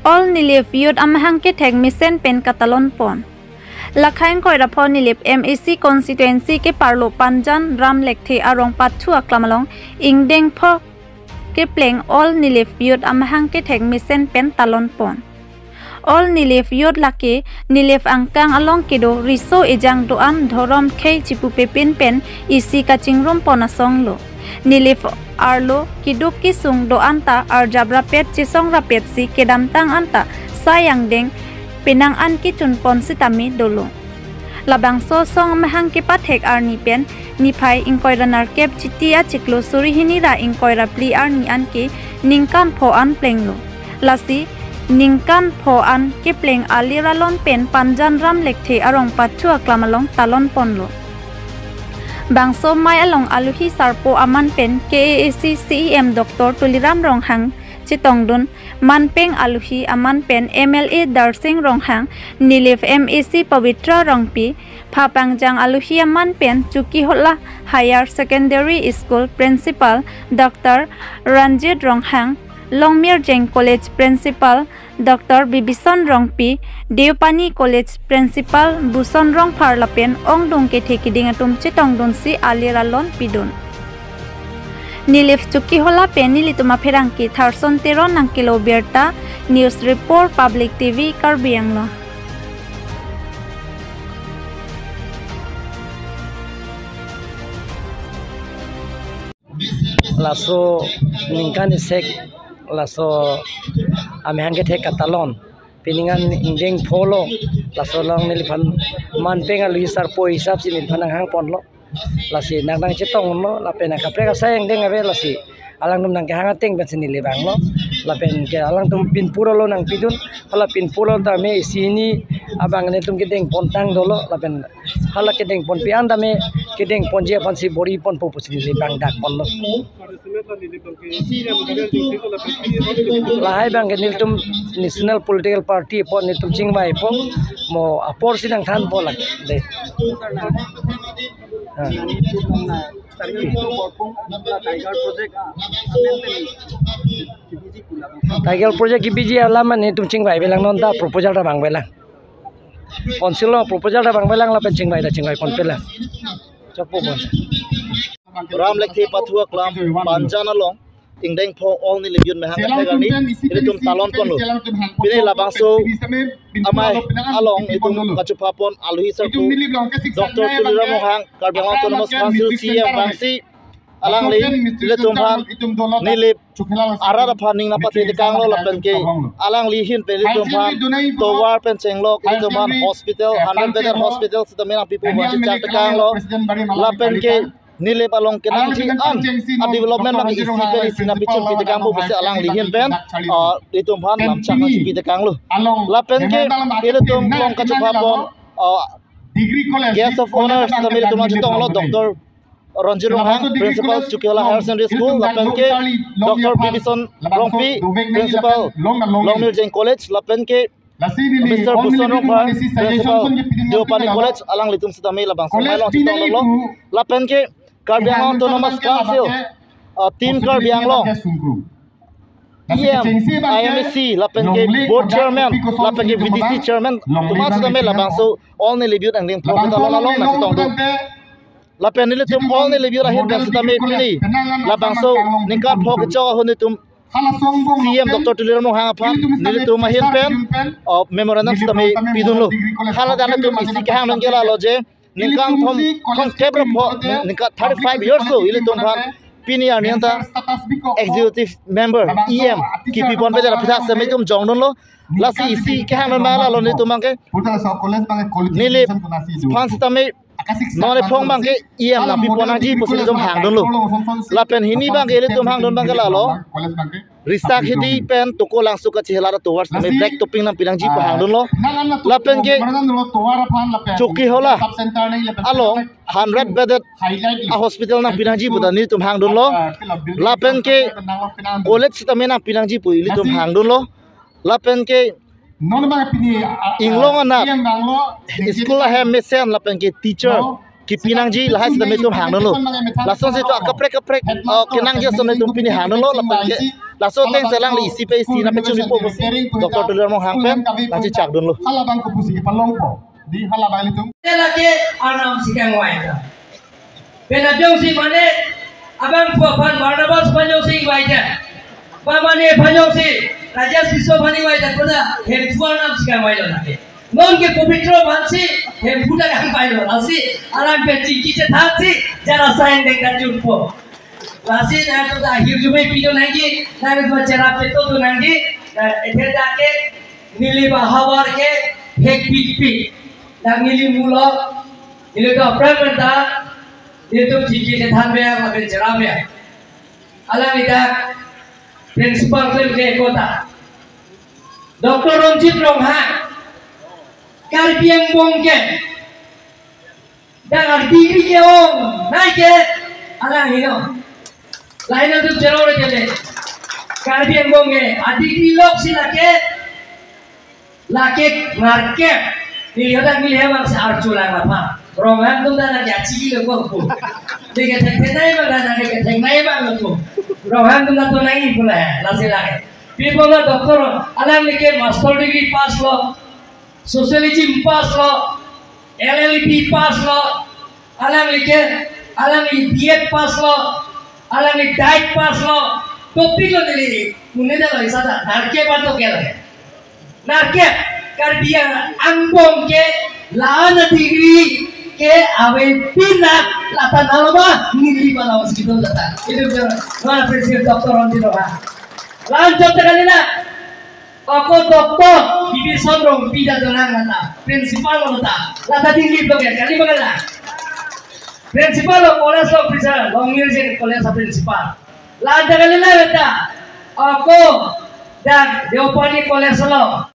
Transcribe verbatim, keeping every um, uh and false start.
All Nilip Youth amahang kethek mesen pen katalon pon. Lakhai ingkoi ra pho Nilip M A C constituency keparlo Panjan Ram Lekthe arong pathu aklam along ingdeng pho kepleng All Nilip Youth amahang kethek mesen pen talon pon. All Nilip Youth lake Nilip angkang along kedo riso ejang do-an dhorom khei chipupe pin pen isi kachingrum pon asong lo. Nilip arlo keduk kesung do-an ta arjap rapet chesong rapet si kedamtang an ta sai angdeng penang an kechun pon sitame dolo. Labangso asong amahang kepathek arni pen niphai ingkoi ra nerkep Chiti achiklo suri hini ra ingkoi ra phli arni an ke ningkan pho an plenglo. Lasi ningkan pho an kepleng alir alon pen Panjan Ram Lekthe arong pathu aklam along talon ponlo. Bangso amei along alohi sarpo aman pen K A A C C E M Doctor Tuliram Ronghang chetongdun, manpeng alohi aman pen M L A Darsing Ronghang, Nilip M A C Pavitra Rongpi, phapangjang alohi aman pen Chokihola Higher Secondary School Principal Doctor Ranjit Ronghang, Longmirjeng College Principal Doctor Bibison Rongpi, Deopani College Principal Buson Rongphar lapen ongdung kethe kiding atum chetongdunsi alir alon pidun. Nilip Chokihola pen nelitum apherangke Tharson Teron nangkelo birta. News Report, Public T V, Karbi Anglong. Laso ningkan isek laso amahang kethek katalon. Pining an ingdeng pho lo, laso along neliphan manpeng alohi sarpo hisap si neliphan nanghang ponlo. Lasi nang nangchetonglo, lapen nang kaprek asai angdeng ave, lasi alangtum nangkehang ateng pensi neli vanglo. Lapen ke alangtum pinpur lo nangpidun, hala pinpur lo tame isi hini abang netum kedeng pontang dolo, lapen hala kedeng ponpi an tame kedeng ponji aphansi bor-i ponpo pusi neli vangdak ponlo. Lahai abang ke nelitum National Political Party apot nelitum chingvaipo, mo aporsi nangthanpo lake de. Ah. Tiger Project kipiji alam nelitum chingvaivelang, non ta proposal ta vangvelang. Council along proposal ta vangvelang lapen chingvai ta chingvai ponpelang. Chokpo pon. Ram Lekthe pathu aklam Panjan along ingdeng pho All Nilip Youth amahang kethek arni ilitum talon ponlo. Pini labangso amei along itum kachupha pon alohi sarpo Doctor Tuliram Ronghang, Karbi Anglong Autonomous Council C E M vangsi alangli ilitum aphan Nilip arat aphan ning nangpathetekanglo lapen ke alangli ahin pen ilitum aphan tovar pen chenglok, ilitum aphan hospital, hundred bedded hospital sitame nangpipo aphan chechaktekanglo. Lapen ke Nilip along kenangji an a-development abang isi pen isi nangpichun pitekangpo pusi alangli ahin pen, ah, ilitum aphan lamchak nangpitekanglo. Lapen ke ilitum along kachupha pon, ah, Guest of Honor sitame ilitum nangchetonglo Doctor Ranjit Ronghang, Principal Chokihola Higher Secondary School, lapen ke Doctor Bibison Rongpi, Principal Longmirjeng College, lapen ke Mister Buson Rongphar, Principal Deopani College, alanglitum sitame labangso amei along chetonglo. Lapen ke Karbi Anglong Autonomous Council, uh, Team Karbi Anglong, E M, I M A C, lapen ke Board Chairman, lapen ke V D C Chairman atum sitame labangso All Nilip Youth angdeng pho katalon along nangchetongdun. Lapen nelitum All Nilip Youth ahin pen sitame pini labangso ningkan pho kechok ahut nelitum C E M Doctor Tuliram Ronghang aphan nelitum ahin pen, uh, memorandum sitame pidunlo. Hala dan nelitum isi kehang nangkela lo je ningkan thom, thomkep ra pho, ningkan thirty-five years lo ilitum aphan pini arni anta Executive Member, E M kipi ponpe aphuthak sitame itum jongdunlo. Lasi isi kehang nangkela lo nelitum abang ke Nilip aphan sitame non ephong abang ke E M nangpipo nangji pusi ilitum hangdunlo. Lapen hini abang ke ilitum hangdun abang ke lalo, Risak Hidi pen Tokolangso kachehelar atovar sitame black topping nangpi nangji pu hangdunlo. Lapen ke Chokihola along hundred bedded a-hospital nangpi nangji pu ta nelitum hangdunlo. Lapen ke college sitame nangpi nangji pu ilitum hangdunlo. Lapen ke inglong anat school ahem mesen lapen ke teacher kipi nangji lahai sitame itum hangdunlo. Lasonsi itum akaprek kaprek, uh, kenangji ason itum pini hangdunlo, lapen ke Laso ateng si alangli isi pen isi nangpachunri po pusi Doctor Tuliram Ronghang pen nangchechakdunlo. Hala abang kopusi kepalongpo, di hala abang ilitum. Lake Arnam si kangvai ta. Pen abang si mane abangphu aphan Barnabas aphan jongsi ingvai ta, ba mane aphan jongsi Rajesh Tisso aphan ingvai ta, koda Hemphu Arnam si kangvailo lake. Non ke Pobitro aphan si Hemphu ta kangvailo, lasi alam pen chingki chethansi jara sain deng kachunpo. Lasi nangtum ta ahirjume pido nangji, nangtum ta cherap cheto do nangji, na ethe dak ke neli ba havar ke hekpikpik. Dak neli mulo, neli to aphrang pen ta, nelitum chingki chethan ber, lapen cherap ber. Alangli dak principal klem ke kota. Doctor Ronjit Ronghang, Karbi angbong ke dak a-degree ke-ong nai ke alang heno. Lahai nangtum cherap le tele. Karbi angbong ke a-degree lok si lake, lake narkep. Neli hadak neli hem angse archulang aphan. Ronghang atum ta nangke achikilo ko ko. Neke thekthek nai bang, neke thekthek nai bang lo ko. Ronghang atum ta to nai pula, lasi lake. Pi apot la doctor, alangli ke master degree pass lo, sociology pass lo, L L B pass lo, alangli ke, alangli B Ed pass lo, alangli diet pass lo, topik lo neli, mune da lo isada, narkep ato ke lo. Narkep, Karbi angbong ke la-an a-degree ke avepin na lata nalo ma, neli ba la hospital lata. Itu ke, ma President Doctor Ronjit Ronghang. La-an chot ta kali na. Ako Doctor Bibison Rongpi ta donang lata, principal lo ta. Lata Delhi block ya, kali bagala. Principal lo college lo, principal, Longirjeng College a-principal. La-an ta kali na lata. Ako dak Deopani College lo.